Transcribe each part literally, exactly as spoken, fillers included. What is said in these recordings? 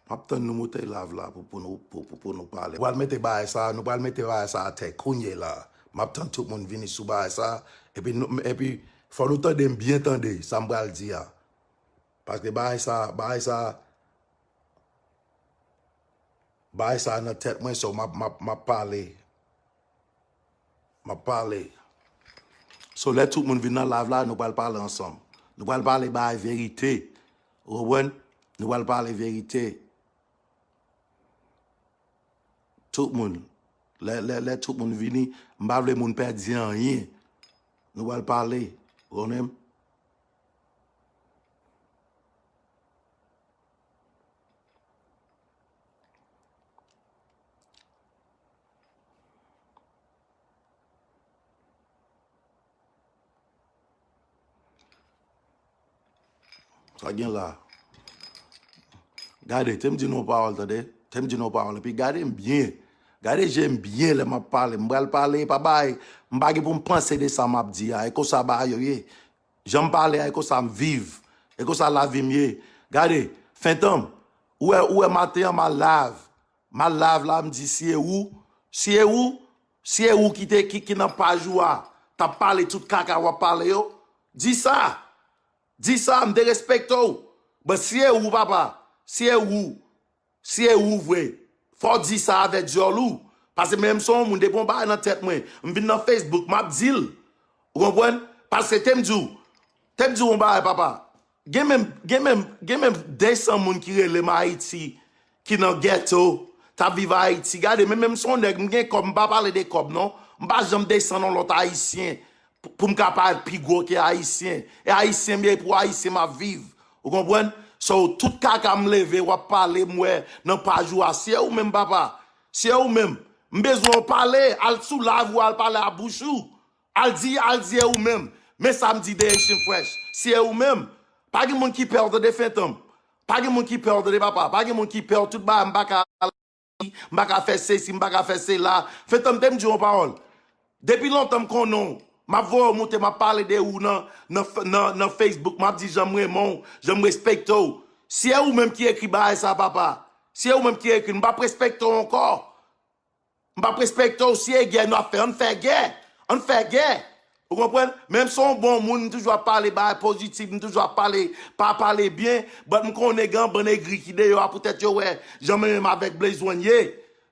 M ap tann nou moute live la pou, pou nou, pou, pou, pou nou pale. Nou pral mete bagay sa, nou pral mete bagay sa atè kounye la. M ap tann tout moun vini sou bagay sa. Epi, nou, epi fò nou tande m byen tande sa m pral di a. Paske bagay sa, bagay sa, bagay sa nan tèt mwen, so m ap, m ap, m ap pale. M ap pale. So, lè tout moun vin nan live la, nou pral pale ansanm. Nou pral pale bagay verite. Ou konprann? Nou pral pale verite. Tout moun. Lè, lè, lè tout moun vini, m pa vle moun pèdi anyen. Nou pral pale. Ou konnen? Sa gen la. Gade, te m di nou yon pawòl, tande. Te m di nou yon pawòl. Epi gade m byen. Gade je m byen lè m ap pale. M pral pale, pa bay. M pa gen pou m panse de sa m ap di a. E konsa bagay yo ye. Jan m pale a, e konsa m viv. E konsa lavi m ye. Gade, Fentanm, ou wè, ou wè maten an m al live. M al live la, m di si e ou, si e ou, si e ou ki te, ki, ki nan paj ou a, t ap pale tout kaka w ap pale yo, di sa. Di sa, m te respekte w. But si e ou, papa, si e ou, si e ou vre, fò w di sa avèk dyòl ou. Paske menm se yon moun, depi yon bagay nan tèt mwen, m vin nan Facebook, m ap di l. Ou konprann? Paske te m di w, te m di w yon bagay, papa. Gen menm, gen menm, gen menm de san moun ki rele m Ayiti, ki nan ghetto, t ap viv Ayiti. Gade, men menm se yon nèg, m gen kòb, m pa pale de kòb, non. M pa janm desann yon lòt Ayisyen pou, pou m ka parèt pi gwo ke Ayisyen. E Ayisyen m ye, pou Ayisyen m ap viv. Ou konprann? So, tout kaka m leve, w ap pale, m wè, nan paj ou a. Si e ou menm, papa. Si e ou menm. M bezwen w pale, al sou live ou, al pale a bouch ou. Al di, al di e ou menm. Men sa m di de Haitian Fresh. Si e ou menm. Pa gen moun ki pè w tande Fentanm. Pa gen moun ki pè w tande papa. Pa gen moun ki pè w tout bagay. M pa ka, m pa ka fè sesi, m pa ka fè sela. Fentanm te m di yon pawòl. Depi lontan m konnen w. M ap voye w moute, m ap pale de ou nan, nan, nan, nan Facebook. M ap di jan m renmen w, jan m respekte w. Si e ou menm ki ekri bagay sa, papa. Si e ou menm ki ekri l, m p ap respekte w ankò. M p ap respekte w, si e gè nou ap fè, ann fè gè. Ann fè gè. Ou konprann? Men m se yon bon moun, m toujou ap pale bagay pozitif, m toujou ap pale, pa pale byen, but m konnen gen yon bann egri ki deyò a poutèt yo wè jan mwen menm avèk Blaze One ye.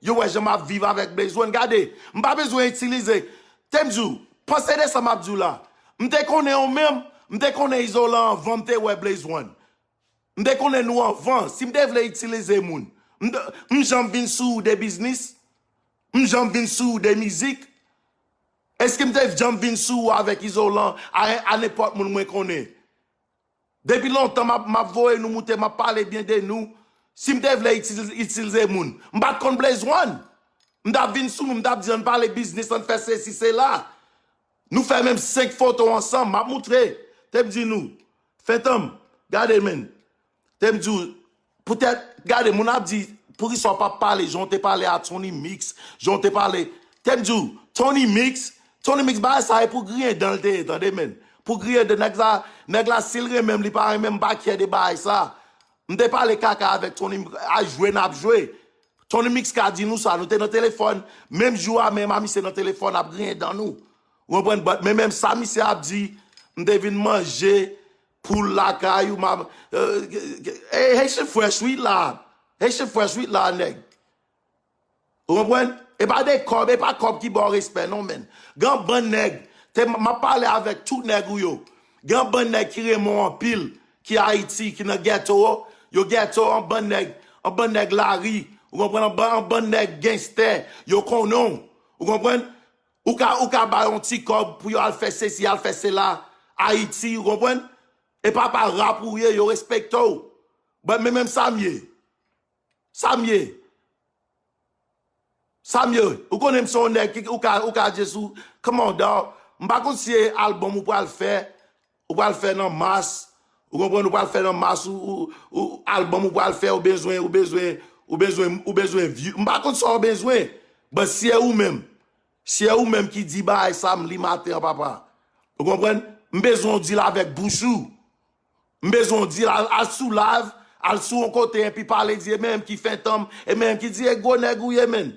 Yo wè jan m ap viv avèk Blaze One. Gade, m pa bezwen itilize. Te m di w, panse de sa m ap di w la. M te konnen ou menm, m te konnen Izolan anvan m te wè Blaze One. M te konnen nou anvan, si m te vle itilize moun, m, m janm vin sou ou de biznis? M janm vin sou ou de mizik? Èske m te janm vin sou ou avèk Izolan, a, a nenpòt moun mwen konnen? Depi lontan, m ap, m ap voye nou moute, m ap pale byen de nou. Si m te vle itilize, itilize moun, m pa t konn Blaze One. M t ap vin sou nou, m t ap di, ann pale biznis, ann fè sesi, sela. Nou fè menm senk foto ansanm, m ap moutre. Te m di nou, Fentanm, gade, men. Te m di w, poutèt, gade, moun ap di, poukisa w p ap pale, jan w te pale a Tony Mix, jan w te pale. Te m di w, Tony Mix, Tony Mix, bagay sa e pou griyen dan l te ye, tande, men. Pou griyen dan, nèg la, nèg la, si l renmen m, li pa renmen m, m pa kyè de bagay sa. M te pale kaka avèk Tony Mix, a jwe n ap jwe. Tony Mix ka di nou sa, nou te nan telefòn, menm jou a, menm a misye nan telefòn ap griyen dan nou. Ou konprann? But, men menm sa misye ap di, m te vin manje poul lakay ou, m ap, eh, eh, Haitian Fresh, wi, la. Haitian Fresh, wi, la, nèg. Ou konprann? E pa de kòb, e pa kòb ki ba w respè, non, men. Gen bann nèg, te, m ap pale avèk tout nèg ou yo. Gen bann nèg ki renmen w anpil, ki Ayiti, ki nan ghetto, yo ghetto, an bann nèg, an bann nèg lari, ou konprann, an bann, an bann nèg genstè, yo konnen w, ou konprann? Ou ka, ou ka ba yon ti kòb pou yo al fè sesi, al fè sela, Ayiti, ou konprann? E papa rap ou ye, yo respekte w. But men menm sa m ye. Sa m ye. Sa m ye. Ou konnen m se yon nèg ki, ou ka, ou ka just, ou, come on, dawg. M pa konn si e album ou pral fè, ou pral fè nan mas, ou konprann, ou pral fè nan mas, ou, ou, ou album ou pral fè, ou bezwen, ou bezwen, ou bezwen, ou bezwen view. M pa konn sa w bezwen. But si e ou menm, si e ou menm ki di bagay sa, m li maten an, papa. Ou konprann? M bezwen w di l avèk bouch ou. M bezwen w di l al, al sou live, Al sou yon kote epi pale di e menm ki fentanm, e menm ki di e gwo nèg ou ye menm.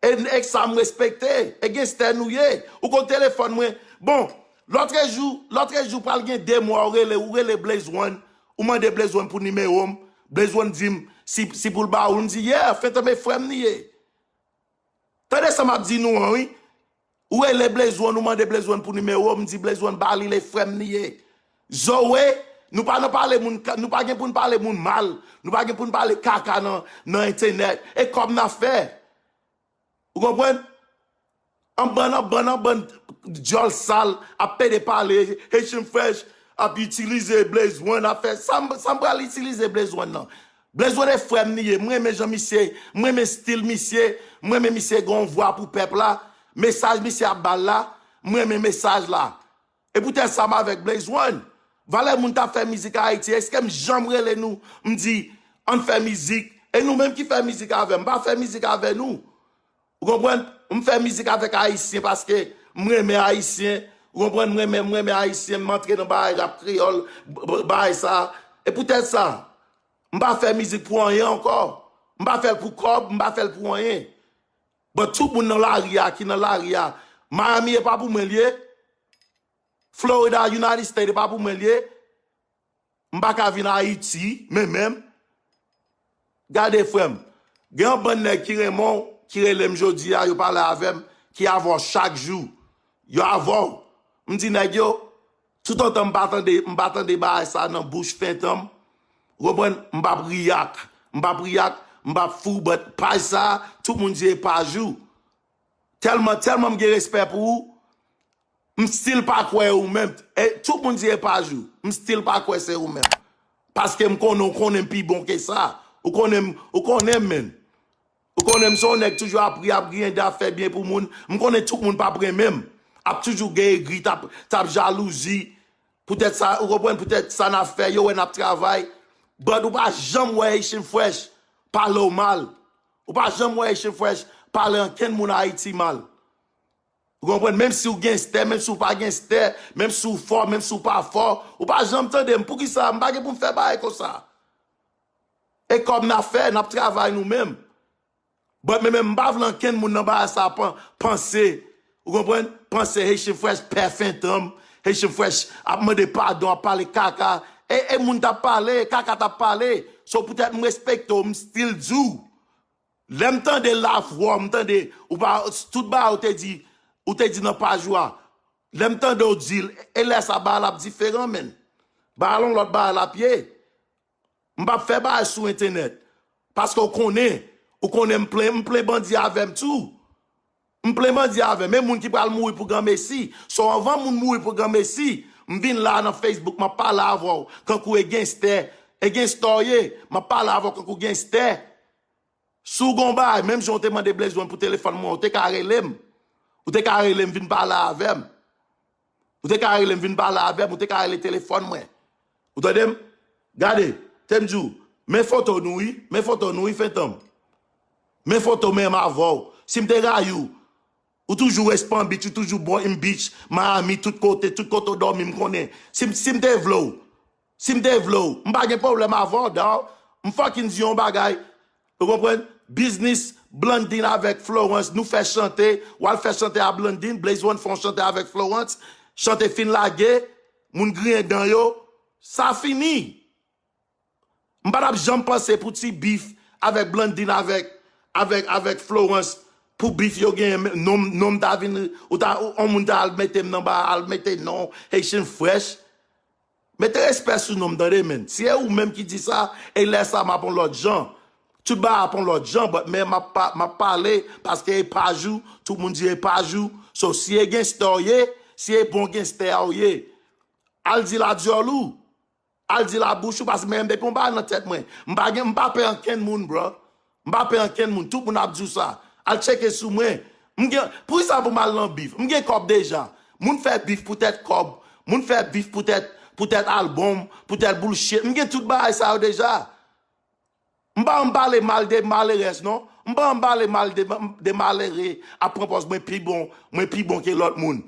E, e sa m respekte, e genstè nou ye. Ou konn telefòn mwen. Bon, lòtrejou, lòtrejou pral gen de mwa ou rele, ou rele Blaze One, ou mande Blaze One pou nimewo m, Blaze One di m si, si pou l ba ou, m di yeah, fentanm e frè m li ye. Tande sa m ap di nou an wi. Ou rele Blaze One, ou mande Blaze One pou nimewo, m di Blaze One ba li, le frè m li ye. Zoe, nou pa nan pale moun, nou pa gen pou n pale moun mal, nou pa gen pou n pale kaka nan, nan entènèt. E kòb n ap fè. Ou konprann? An bann, an bann, an bann dyòl sal ap pede pale, Haitian Fresh ap itilize Blaze One ap fè. Sa m, sa m pral itilize Blaze One nan. Blaze One e frè m li ye. M renmen jan misye, m renmen stil misye, m renmen misye gen yon vwa pou pèp la. Mesaj misye ap ba l la, m renmen mesaj la. E poutèt sa m avèk Blaze One. Valè moun t ap fè mizik Ayiti, èske m janm rele nou, m di, ann fè mizik? E nou menm ki fè mizik avè m, m pa fè mizik avè nou. Ou konprann? M fè mizik avèk Ayisyen paske m renmen Ayisyen. Ou konprann? M renmen, m renmen Ayisyen, m antre nan bagay rap kreyòl, b-, b-, bagay sa. E poutèt sa, m pa fè mizik pou anyen ankò. M pa fè l pou kòb, m pa fè l pou anyen. But tout moun nan lari a, ki nan lari a, Miami e pa pou mwen l ye. Florida, United States, e pa pou mwen l ye. M pa ka vin Ayiti, men menm. Gade, frè m, gen yon bann nèg ki renmen w, ki rele m jodi a, yo pale avè m, ki avè w chak jou. Yo avè w. M di nèg yo, toutotan m pa tande, m pa tande bagay sa nan bouch fentanm, ou konprann, m p ap react. M p ap react, m p ap fou, but paj sa, tout moun di e paj ou. Tèlman, tèlman m gen respè pou ou, m still pa kwè ou menm. E tout moun di e paj ou, m still pa kwè se ou menm. Paske m konnen, ou konnen m pi bon ke sa. Ou konnen m, ou konnen m, menn. Ou konnen m se yon nèg toujou ap ri, ap griyen, ap fè byen pou moun. M konnen tout moun p ap renmen m. Ap toujou gen egri, t ap, t ap jalouzi. Poutèt sa, ou konprann, poutèt sa n ap fè, yo wè n ap travay. But ou pa janm wè Haitian Fresh pale w mal. Ou pa janm wè Haitian Fresh pale ankenn moun Ayiti mal. Ou konprann? Menm si w genstè, menm si w pa genstè, menm si w fò, menm si w pa fò, ou pa janm tande m. Poukisa? M pa gen pou m fè bagay konsa. E kòb n ap fè, n ap travay nou menm. But men menm, m pa vle ankenn moun nan bagay sa pan-, panse, ou konprann? Panse Haitian Fresh pè fentanm, Haitian Fresh ap mande padon, ap pale kaka. E, e moun t ap pale, kaka t ap pale. So poutèt m respekte w, m still di w. Lè m tande lavwa w, m tande, ou pa, tout bagay ou te di, ou te di nan paj ou a. Lè m tande w di l, e lè sa bagay la ap diferan, menn. Bagay la yon lòt bagay l ap ye. M p ap fè bagay sou entènèt. Paske w konnen, ou konnen m plen, m plen bandi avè m tou. M plen bandi avè m. E moun ki pral mouri pou Granmesi. So anvan moun mouri pou Granmesi, m vin la nan Facebook, m ap pale avè w kankou e genstè. E genstè w ye, m ap pale avè w kankou genstè. Si w gen yon bagay, menm jan w te mande Blaze One pou telefòn mwen, ou te ka rele m. Ou te ka rele m vin pale avè m. Ou te ka rele m vin pale avè m, ou te ka rele telefòn mwen. Ou tande m? Gade, te m di w, men foto nou wi, men foto nou wi, fentanm. Men foto menm avè w. Si m te rayi w, ou toujou West Palm Beach, ou toujou Boynton Beach, Miami, tout kote, tout kote w dòmi, m konnen. Si m, si m te vle w, si m te vle w, m pa gen pwoblèm avè w, dawg. M fucking di yon bagay. Ou konprann? Biznis Blandine avèk Florence, nou fè chante, w al fè chante a Blandine, Blaze One fè yon chante avèk Florence, chante fin lage, moun griyen dan yo, sa fini. M pa t ap janm panse pou ti bif avèk Blandine, avèk, avèk, avèk Florence, pou bif yo genyen, men non m, non m ta vin, ou ta, yon moun ta al mete m nan ba, al mete non Haitian Fresh. Mete respè sou non m, tande, menn. Si e ou menm ki di sa, e lè sa m ap yon lòt jan. Tout bagay ap yon lòt jan, but men m ap pa-, m ap pale, paske e paj ou, tout moun di e paj ou. So, si e genstè w ye, si e bon genstè a w ye, al di l a dyòl ou. Al di l a bouch ou, paske men depi yon bagay nan tèt mwen, m pa gen, m pa pè ankenn moun, bro. M pa pè ankenn moun. Tout moun ap di w sa. Al tcheke sou mwen. M gen, poukisa pou m al nan bif? M gen kòb deja. Moun fè bif poutèt kòb. Moun fè bif poutèt, poutèt albòm, poutèt bullshit. M gen tout bagay sa yo deja. M pa janm pale mal de malerès, non. M pa janm pale mal de, de malere ap pran pòz mwen pi bon, mwen pi bon ke lòt moun.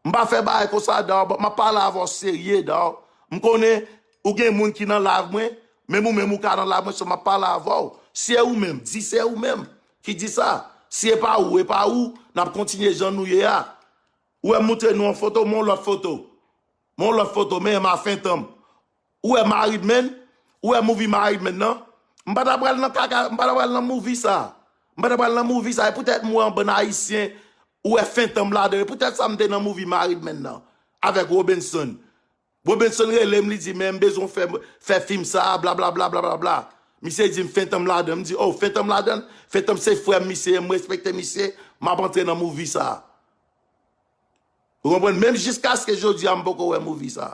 M pa fè bagay konsa, dawg, but m ap pale avè w serye, dawg. M konnen ou gen moun ki nan live mwen, Menm ou menm ou ka nan la mwen sou m ap pale avè w. Si e ou menm, di se ou menm ki di sa. Si e pa ou, e pa ou, n ap kontinye jan nou ye a. Ou wè m moutre nou yon foto, men yon lòt foto. Men yon lòt foto, men ma fentanm. Ou wè Married Men? Ou wè movie Married Men nan? M pa ta pral nan kaka, m pa ta pral nan movie sa. M pa ta pral nan movie sa. E poutèt m wè yon bann Ayisyen, ou wè fentanm ladan. E poutèt sa m te nan movie Married Men nan. Avèk Robinson. Robinson rele m, li di, men m bezwen fè, fè fim sa, blablabla, blablabla. Misye di m fentanm ladan. M di, oh, fentanm ladan? Fentanm se frè m, misye, m respekte misye, m ap antre nan movie sa. Ou konprann? Menm jiskaske jodi a, m poko wè movie sa.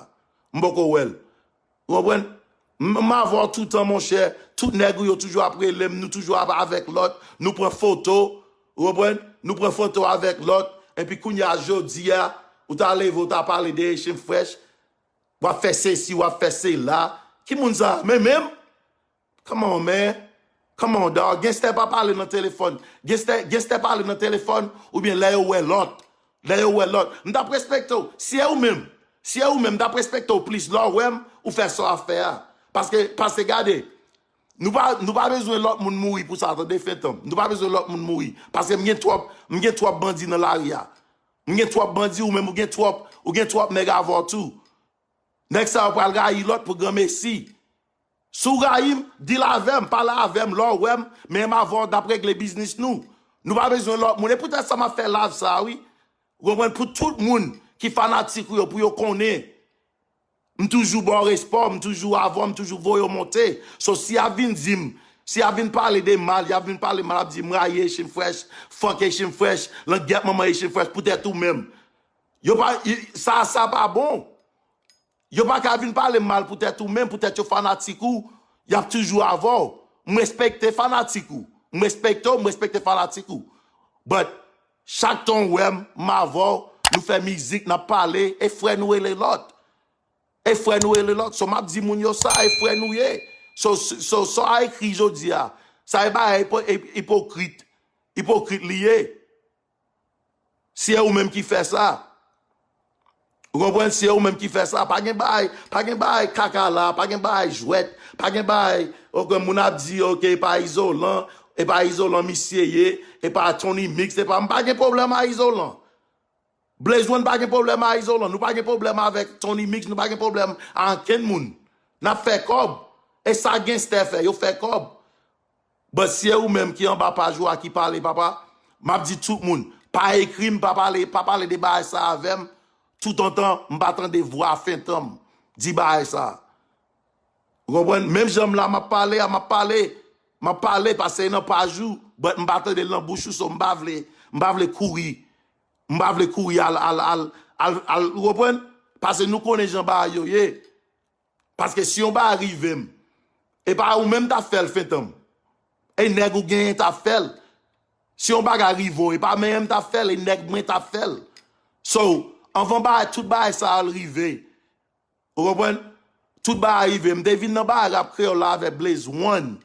M poko wè l. Ou konprann? M, m avè w toutan, monchè. Tout nèg ou yo toujou ap rele m, nou toujou ap avèk lòt, nou pran foto, ou konprann? Nou pran foto avèk lòt, epi kounye a jodi a, ou ta leve, ou ta pale de Echanj Fresh, w ap fè sesi, w ap fè sela. Ki moun sa? Men menm? Come on, man. Come on, dog. Genstè pa pale nan telefòn. Genstè, genstè pale nan telefòn oubyen lè yo wè lòt. Lè yo wè lòt. M t ap respekte w. Si e ou menm, si e ou menm, m t ap respekte w plis lè w wè m, ou fè sa w ap fè a. Paske, paske gade, nou pa, nou pa bezwen lòt moun mouri pou sa, tande, fentanm. Nou pa bezwen lòt moun mouri. Paske m gen twòp, m gen twòp bandi nan lari a. M gen twòp bandi, ou menm ou gen twòp, ou gen twòp nèg avè w tou. Nèg sa yo pral rayi lòt pou granmesi. Si w rayi m, deal avè m, pale avè m, lè w wè m, men m avè w n ap regle biznis nou. Nou pa bezwen lòt moun. E poutèt sa m ap fè live sa, wi. Ou konprann? Pou tout moun ki fanatik ou yo, pou yo konnen. M toujou ba w respè, m toujou avè w, m toujou voye w monte. So, si y ap vin di m, si y ap vin pale de mal, y ap vin pale mal, y ap di m rayi Echanj Fresh, fuck Echanj Fresh, langyèt manman Echanj Fresh, poutèt ou menm. Yo pa, i- sa, sa pa bon. Yo pa ka vin pale m mal poutèt ou menm, poutèt yo fanatik ou, y ap toujou avè w. M respekte fanatik ou. M respekte w, m respekte fanatik ou. But, chak tan w wè m, m avè w, nou fè mizik, n ap pale, e frè nou rele lòt. E frè nou rele lòt. So, m ap di moun yo sa, e frè nou ye. So, so, so, sa a ekri jodi a, sa e bagay ipo- ip- ipokrit. Ipokrit li ye. Si e ou menm ki fè sa. Ou konprann? Si e ou menm ki fè sa, pa gen bagay, pa gen bagay kaka la, pa gen bagay jwèt, pa gen bagay, ok, moun ap di, ok, e pa Izolan, e pa Izolan misye ye, e pa Tony Mix, e pa, m pa gen pwoblèm a Izolan. Blaze One pa gen pwoblèm a Izolan, nou pa gen pwoblèm avèk Tony Mix, nou pa gen pwoblèm a ankenn moun. N ap fè kòb. E sa genstè fè, yo fè kòb. But si e ou menm ki anba paj ou a ki pale, papa, m ap di tout moun, pa ekri m, pa pale, pa pale de bagay sa avè m. Toutotan m pa tande vwa fentanm di bagay sa. Ou konprann? Menm jan m la, m ap pale a, m ap pale. M ap pale, paske e nan paj ou, but m pa tande l nan bouch ou, so m pa vle, m pa vle kouri. M pa vle kouri al, al, al, al, al, ou konprann? Paske nou konnen jan bagay yo ye. Paske si yon bagay rive m, e pa ou menm t ap fè l fentanm. E nèg ou genyen t ap fè l. Si yon bagay rive w, e pa mwen menm t ap fè l, e nèg mwen t ap fè l. So, anvan bagay, tout bagay sa yo rive, ou konprann? Tout bagay rive, m te vin nan bagay rap kreyòl la avèk Blaze One.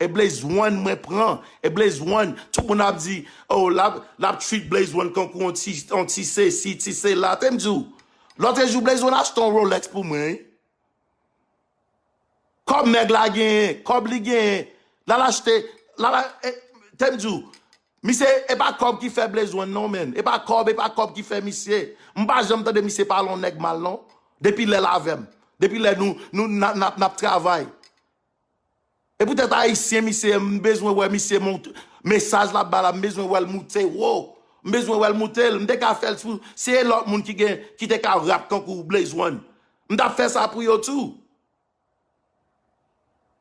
E Blaze One mwen pran. E Blaze One, tout moun ap di, oh, l ap, l ap treat Blaze One kankou yon ti, yon ti sesi, ti sela. Te m di w, lòtrejou Blaze One achte yon Rolex pou mwen, wi. Kòb nèg la genyen, kòb li genyen, l al achte, l al a- e, te m di w, misye, e pa kòb ki fè Blaze One non, menn. E pa kòb, e pa kòb ki fè misye. M pa janm tande misye pale yon nèg mal non. Depi lè l avè m. Depi lè nou, nou, n ap, n ap, n ap travay. E poutèt ayisyen misye, m bezwen wè misye mont, mesaj l ap ba la, m bezwen wè l moute wo. M bezwen wè l moute l. M te ka fè l sou, si e lòt moun ki gen, ki te ka rap kankou Blaze One, m t ap fè sa pou yo tou.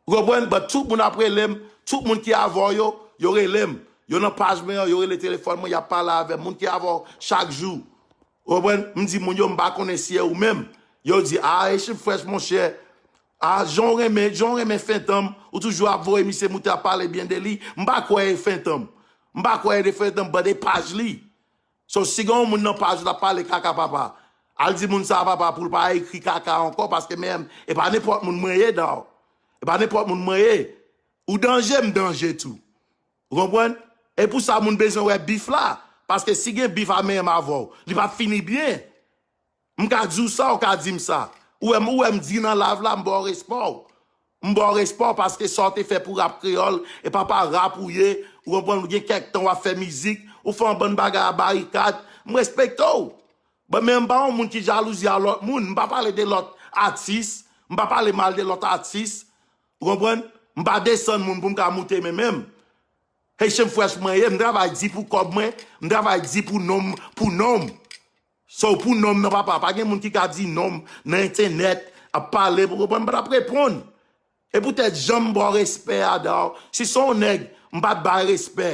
Ou konprann? But tout moun ap rele m, tout moun ki avè w yo, yo rele m. Yo nan paj mwen an, yo rele telefòn mwen, y ap pale avè m. Moun ki avè w chak jou. Ou konprann? M di moun yo, m pa konnen si e ou menm. Yo di, ah, Echanj Fresh, monchè. Ah, jan w renmen, jan w renmen fentanm, ou toujou ap voye misye moute ap pale byen de li. M pa kwè e fentanm. M pa kwè e fentanm, but e paj li. So, si gen yon moun nan paj ou t ap pale kaka papa, al di moun sa a papa pou l pa ekri kaka ankò, paske men, e pa nenpòt moun mwen ye, dawg. E pa nenpòt moun mwen ye. Ou danje, m danje tou. Ou konprann? E pou sa moun bezwen wè bif la. Paske si gen bif a men m avè w, li p ap fini byen. M ka di w sa, ou ka di m sa. Ou wè m, ou wè m di nan live la, m ba w respè w. M ba w respè w paske sa w te fè pou rap kreyòl, e pa pa rap ou ye, ou konprann, ou gen kèk tan w ap fè mizik, ou fè yon bann bagay a barikad, m respekte w. Bon, men m pa yon moun ki jalouzi a lòt moun, m pa pale de lòt atis, m pa pale mal de lòt atis, ou konprann? M pa desann moun pou m ka moute men menm. Haitian Fresh mwen ye, m travay di pou kòb mwen, m travay di pou non m, pou non m. So, pou non m nan papa, pa gen moun ki ka di non m nan entènèt, ap pale, pou konprann, m pa t ap reponn. E poutèt jan m ba w respè a, Daw, si se yon nèg, m pa t bay respè,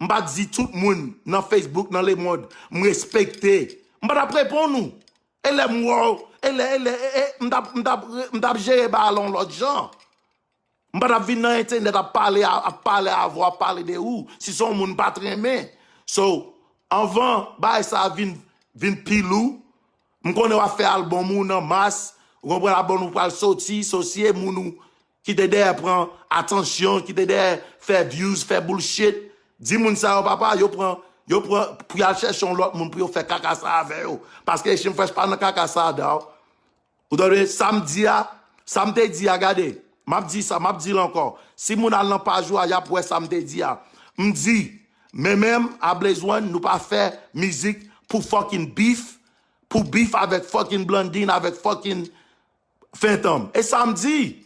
m pa t di tout moun nan Facebook, nan lemonn, m respekte, m pa t ap reponn ou. E lè m wè w, e lè, e lè, e, e, m t ap, m t ap, m t ap jere bagay la yon lòt jan. M pa t ap vin nan entènèt ap pale, ap pale avè w, ap pale de ou, si se yon moun m pa t renmen. So, anvan bagay sa a vin, vin pi lou, m konnen w ap fè albòm ou nan mas, ou konprann, albòm ou pral soti, so si e moun ou ki te dèyè pran atansyon, ki te dèyè fè views, fè bullshit, di moun sa yo, papa, yo pran, yo pran, pou y al chèche yon lòt moun pou yo fè kaka sa avè yo. Paske Haitian Fresh pa nan kaka sa, Daw. Ou tande, sa m di a, sa m te di a, gade, m ap di sa, m ap di l ankò. Si moun al nan paj ou a, y ap wè sa m te di a. M di, men menm, a Blaze One, nou pa fè mizik pou fucking beef, pou beef avèk fucking Blondine, avèk fucking Fentanm. E sa m di.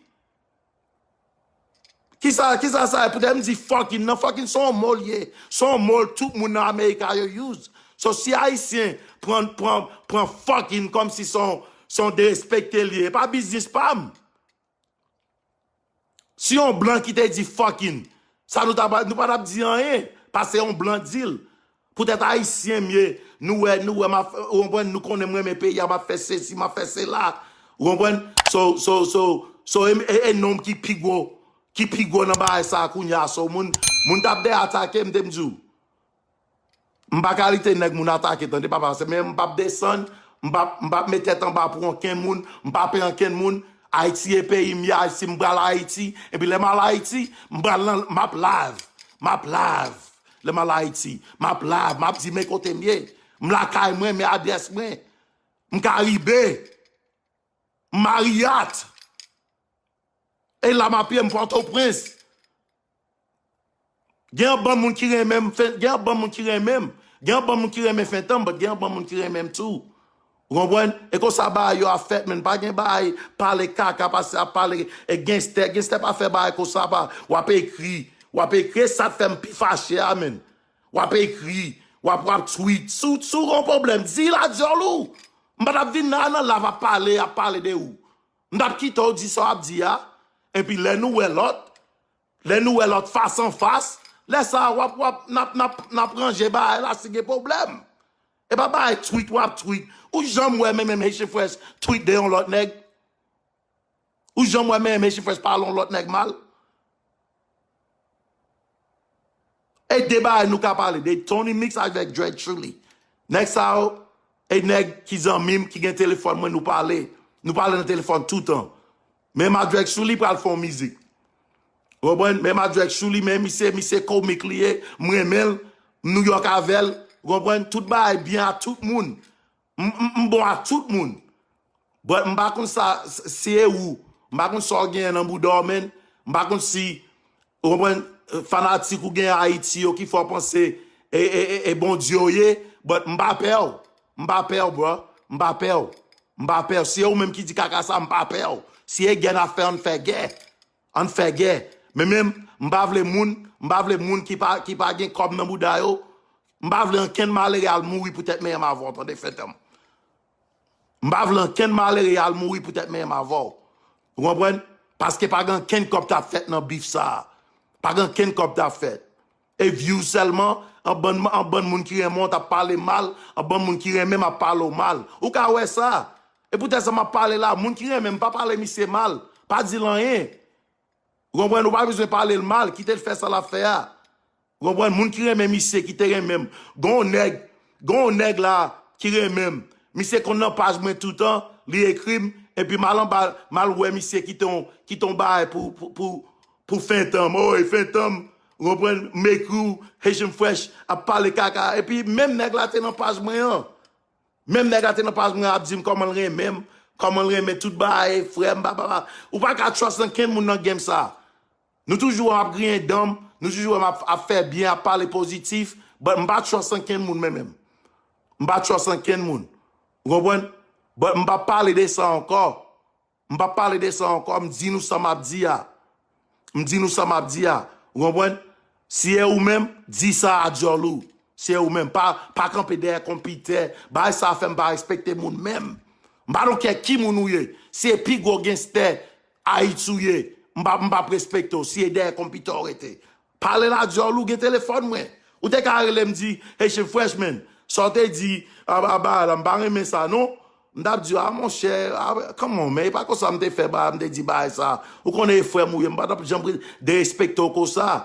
Kisa, kisa sa ye? Poutèt m di fucking nan, fucking se yon mo l ye. Se yon mo l tout moun nan America yo use. So, si Ayisyen pran, pran, pran fucking kòmsi se yon, se yon derespekte l ye, e pa biznis pa m. Si yon blan ki te di fucking, sa nou ta, nou pa t ap di anyen, paske yon blan di l. Poutèt Ayisyen m ye, nou wè, nou wè, m ap, ou konprann, nou konnen m renmen peyi a, m ap fè sesi, m ap fè sela. Ou konprann? So, so, so, so, e, e, e non m ki pi gwo, ki pi gwo nan bagay sa a kounye a. So, moun, moun t ap dèyè atake m, te m di w. M pa kalite nèg moun atake, tande papa, se men m p ap desann, m p ap, m p ap met tèt anba pou ankenn moun, m pa pè ankenn moun. Ayiti e peyi m ye, Ayiti, m pral Ayiti, epi lè m al Ayiti, m pral nan, m ap live, m ap live. Lè m al Ayiti, m ap live, m ap di men kote m ye. M lakay mwen, men adrès mwen. M Karibe. M Marriott. E la m ap ye, m Pòtoprens. Gen yon bann moun ki renmen m, fen-, gen yon bann moun ki renmen m. Gen yon bann moun ki renmen Fentanm, but gen yon bann moun ki renmen m tou. Ou konprann? E konsa bagay yo ap fèt, men pa gen bagay pale kaka, pase ap pale, e genstè, genstè pa fè bagay konsa, pa, w ap ekri, w ap ekri, e sa t fè m pi fache a, men. W ap ekri, w ap, w ap tweet, si w, si w gen yon pwoblèm, di l a dyòl ou. M pa t ap vin la nan live ap pale, ap pale de ou. M t ap kite w di sa w ap di a, epi lè nou wè lòt, lè nou wè lòt fas an fas, lè sa a w ap, w ap, n ap, n ap, n ap ranje bagay la si gen pwoblèm. E pa bagay tweet w ap tweet. Ou janm wè men menm Haitian Fresh tweet de yon lòt nèg? Ou janm wè men menm Haitian Fresh pale yon lòt nèg mal? E de bagay nou ka pale, de Tony Mix avèk Dread Truly. Nèg sa yo, e nèg ki zanmi m, ki gen telefòn mwen, nou pale. Nou pale nan telefòn toutan. Men m a Dread Truly pral fè yon mizik. Ou konprann? Men m a Dread Truly, men misye, misye komik li ye, m renmen l, m Nouyòk avè l. Ou konprann? Tout bagay byen a tout moun. M, m, m bon a tout moun. But m pa konn sa, s-, si e ou. M pa konn sa w genyen nan bouda w, men. M pa konn si, ou konprann, fanatik ou gen Ayiti yo ki fè w panse e, e, e, e Bondye w ye. But m pa pè w. M pa pè w, bro. M pa pè w. M pa pè w. Si e ou menm ki di kaka sa, m pa pè w. Si e gè n ap fè, ann fè gè. Ann fè gè. Men menm, m pa vle moun, m pa vle moun ki pa, ki pa gen kòb nan bouda yo. M pa vle ankenn malere al mouri poutèt menm avè w, tande, Fentanm. M pa vle ankenn malere al mouri poutèt menm avè w. Ou konprann? Paske pa gen ankenn kòb t ap fèt nan bif sa a. Pa gen ankenn kòb t ap fèt. E view sèlman, an bann, an bann moun ki renmen w t ap pale mal, an bann moun ki renmen m ap pale w mal. Ou ka wè sa. E poutèt sa m ap pale la, moun ki renmen m, pa pale misye mal. Pa di l anyen. Ou konprann? Ou pa bezwen pale l mal, kite l fè sa l ap fè a. Ou konprann? Moun ki renmen misye, ki te renmen m. Gen yon nèg, gen yon nèg la ki renmen m. Misye konn nan paj mwen toutan, li ekri m, epi m al anba, m al wè misye kite yon, kite yon bagay pou, pou, pou, pou Fentanm. Oh, e Fentanm, ou konprann? M ekri w, Haitian Fresh, ap pale kaka. Epi menm nèg la te nan paj mwen an. Menm nèg la te nan paj mwen ap di m kòman l renmen m, Kòman l renmen tout bagay, frè m, ba, ba, ba. Ou pa ka trust ankenn moun nan game sa. Nou toujou wè m ap griyen dan m, nou toujou wè m ap, ap fè byen, ap pale pozitif, but m pa trust ankenn moun menm menm. M pa trust ankenn moun. Ou konprann? But m pa pale de sa ankò. M pa pale de sa ankò, m di nou sa m ap di a. M di nou sa m ap di a. Ou konprann? Si e ou menm, di sa a dyòl ou. Si e ou menm, pa, pa kanpe dèyè konpitè. Bagay sa a fè m pa respekte moun menm. M pa don't care ki moun ou ye. Si e pi gwo genstè Ayiti ou ye, m pa, m p ap respekte w. Si e dèyè konpitè w rete. Pale la dyòl ou gen telefòn mwen. Ou te ka rele m di, Haitian Freshman, sa w te di, a, a, ba, la, m pa renmen sa, non. M t ap di, a, monchè, a, come on, men, e pa konsa m te fè, ba, m te di bagay sa. Ou konnen e frè m ou ye, m pa t ap janm re-, derespekte w konsa.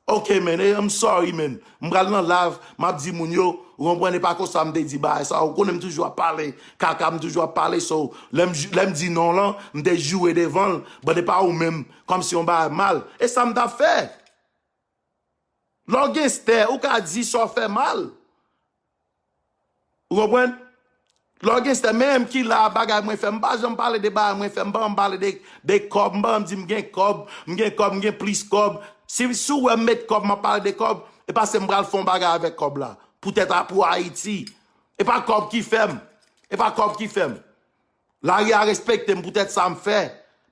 Ok, man, eh, I'm sorry, man. M pral nan live, m ap di moun yo, ou konprann, e pa konsa m te di bagay sa. Ou konnen m toujou ap pale, kaka m toujou ap pale, so, lè m, lè m di non lan, m te joure devan l, but e pa ou menm, kòmsi yon bagay mal. E sa m t ap fè. Lè w genstè, ou ka di sa w fè mal. Ou konprann? Lè w genstè, menm ki la, bagay mwen fè, m pa janm pale de bagay mwen fè, m pa janm pale de, de kòb, m pa janm di m gen kòb, m gen kòb, m gen plis kòb. Si, si w wè m met kòb, m ap pale de kòb, e paske m pral fè yon bagay avèk kòb la. Poutèt a, pou Ayiti. E pa kòb ki fè m. E pa kòb ki fè m. Lari a respekte m poutèt sa m fè.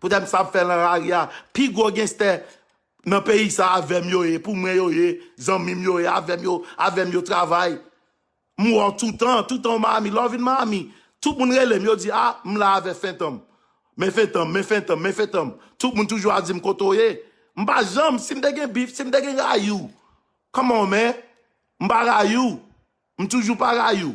Poutèt sa m fè nan lari a. Pi gwo genstè nan peyi sa avè m yo ye, pou mwen yo ye, zanmi m yo ye, avè m yo, avè m yo travay. M wè w toutan, toutan w Miami, lè w vin Miami, tout moun rele m, yo di, a, m la avè Fentanm. Men Fentanm, men Fentanm, men Fentanm. Tout moun toujou ap di m kote w ye. M pa janm, si m te gen bif, si m te gen rayou. Come on, man. M pa rayou. M toujou pa rayi w.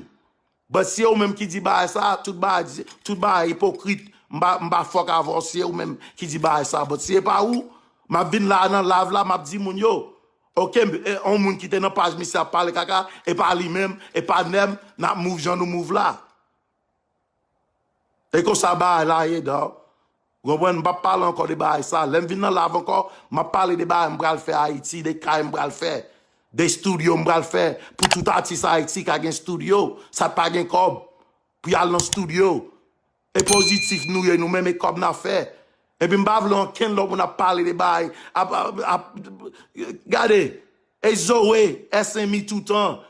But si e ou menm ki di bagay sa, tout bagay, tout bagay ipokrit, m pa, m pa fòk avè w si e ou menm ki di bagay sa. But si e pa ou, m ap vin la nan live la, m ap di moun yo, ok, m, e, on moun ki te nan paj misye ap pale kaka, e pa li menm, e pa nèm, n ap move jan nou move la. E konsa bagay la ye, dawg. Ou konprann? M p ap pale ankò de bagay sa. Lè m vin nan live ankò, m ap pale de bagay m pral fè Ayiti, de kay m pral fè, de studio m pral fè. Pou tout atis Ayiti ka gen studio, sa k pa gen kòb, pou y al nan studio. E pozitif nou ye, nou menm e kòb n ap fè. Epi m pa vle ankenn lòt moun ap pale de bagay, ap, ap, ap, gade, e Zoe, S M I toutan.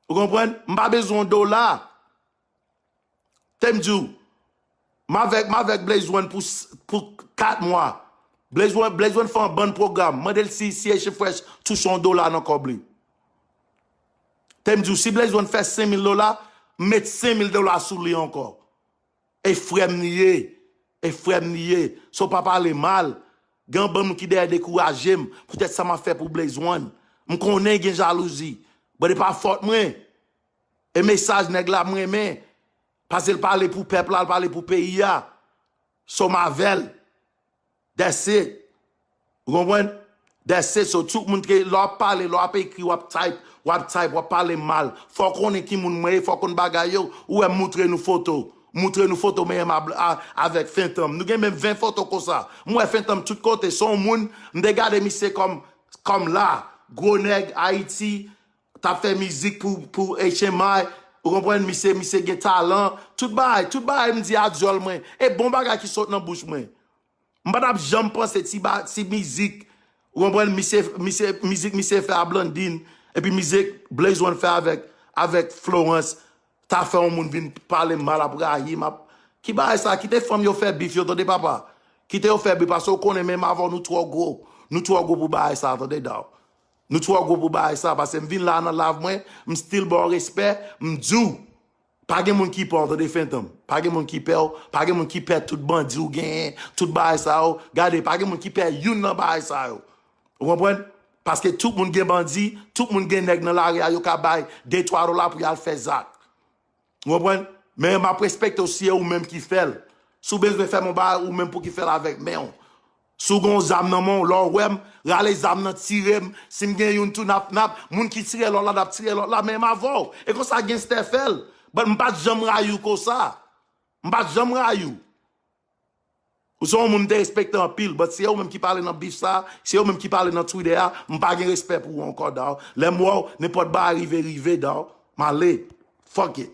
Ou konprann? M pa bezwen yon dola. Te m di w, m avèk, m avèk Blaze One pou, s- pou kat mwa. Blaze One, Blaze One fè yon bann pwogram. Mande l si, si Haitian Fresh touche yon dola nan kòb li. Te m di w, si Blaze One fè senk mil dola, m met senk mil dola sou li ankò. E frè m li ye. E frè m li ye. So pa pale mal. Gen yon bann moun ki dèyè dekouraje m. Poutèt sa m ap fè pou Blaze One. M konnen gen jalouzi. But e pa fòt mwen. E mesaj nèg la m renmen. Paske l pale pou pèp la, l pale pou peyi a. So m avè l. That's it. Ou konprann? That's it. So tout moun ke lè w ap pale, lè w ap ekri, w ap type, w ap type, w ap pale mal. Fò w konnen ki moun mwen ye, fò w konn bagay yo. Ou wè m moutre nou foto. Moutre nou foto men m a, a, avèk Fentanm. Nou gen menm ven foto konsa. M wè Fentanm tout kote. Se yon moun, m te gade misye kòm, kòm la. Gwo nèg, Ayiti, t ap fè mizik pou, pou H M I, ou konprann, misye, misye gen talan, tout bagay, tout bagay m di a dyòl mwen, e bon bagay ki sot nan bouch mwen. M pa t ap janm panse ti ba, ti mizik, ou konprann, misye, misye, mizik misye fè a Blandine, epi mizik Blaze One fè avèk, avèk Florence, ta fè yon moun vin pale m mal, ap rayi m, ap, ki bagay sa, kite fanm yo fè bif yo, tande papa. Kite yo fè bif, paske w konnen menm avè w, nou twò gwo. Nou twò gwo pou bagay sa, tande, dawg. Nou twò gwo pou bagay sa, paske m vin la nan live mwen, m still ba w respè, m di w, pa gen moun ki pè w, tande, Fentanm. Pa gen moun ki pè w, pa gen moun ki pè tout bandi w genyen, tout bagay sa yo. Gade, pa gen moun ki pè youn nan bagay sa yo. Ou konprann? Paske tout moun gen bandi, tout moun gen nèg nan lari a, yo ka bay de twa dola pou y al fè zak. Ou konprann? Men m ap respekte w si e ou menm ki fè l. Si w bezwen fè m yon bagay, ou menm pou ki fè l avèk men w. Si w gen yon zam nan men w, lè w wè m, rale zam nan, tire m. Si m gen youn tou, n ap, n ap, moun ki tire lòt la, n ap tire lòt la, menm avè w. E konsa genstè fè l. But m pa t janm rayi w konsa. M pa t janm rayi w. Ou se yon moun m te respekte anpil, but si e ou menm ki pale nan bif sa, si e ou menm ki pale nan Twitter a, m pa gen respè pou ou ankò, dawg. Lè m wè w, nenpòt bagay rive, rive, dawg. M ale. Fuck it.